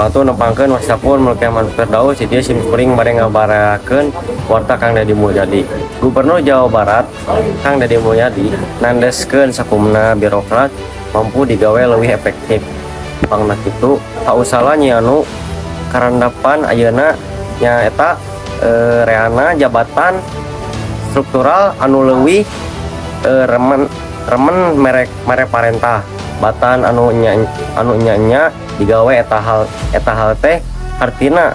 Patu nepangkeun wastapun Mulkiaman Firdaus di dieu sim kuring bade ngabarakeun warta Kang Dedi Mulyadi. Gubernur Jawa Barat Kang Dedi Mulyadi nandeskeun sakumna birokrat mampu digawe leuwih efektif. Pangna kitu kausala nyianu karandapan ayeuna nyaeta reana jabatan struktural anu leuwih remen remen mere mere parentah batan anu nya anu nya digawe eta hal teh artina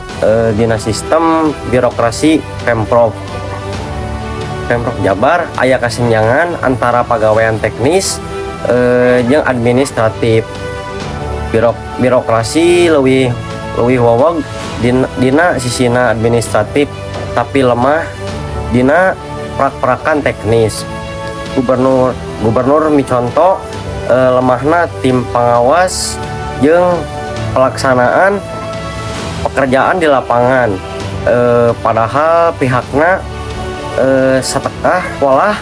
dina sistem birokrasi Pemprov Pemprov Jabar aya kasenjangan antara pagawean teknis jeung administratif. Birokrasi leuwih leuwih wowog dina sisina administratif, tapi lemah dina prak-prakan teknis. Gubernur gubernur miconto lemahna tim pengawas jeung pelaksanaan pekerjaan di lapangan, padahal pihakna satekah polah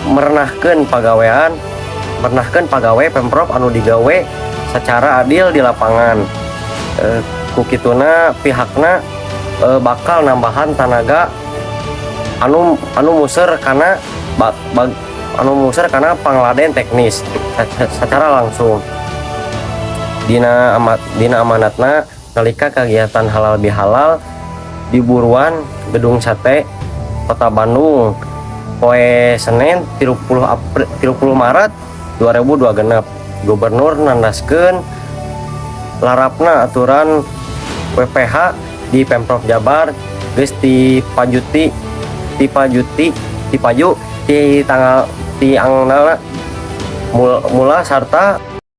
merenahkeun pagawean merenahkeun pagawe Pemprov anu digawe secara adil di lapangan. Ku kituna pihakna bakal nambahan tanaga anu anu muser kana anu muser kana pangladen teknis secara langsung. Dina amanatna nalika kegiatan halal bihalal di Buruan Gedung Sate, Kota Bandung, poe Senin 30 April 30 Maret 2026, Gubernur nandaskeun larapna aturan WPH di Pemprov Jabar geus dipajuti dipajuti dipaju di tanggal di angna mula sarta.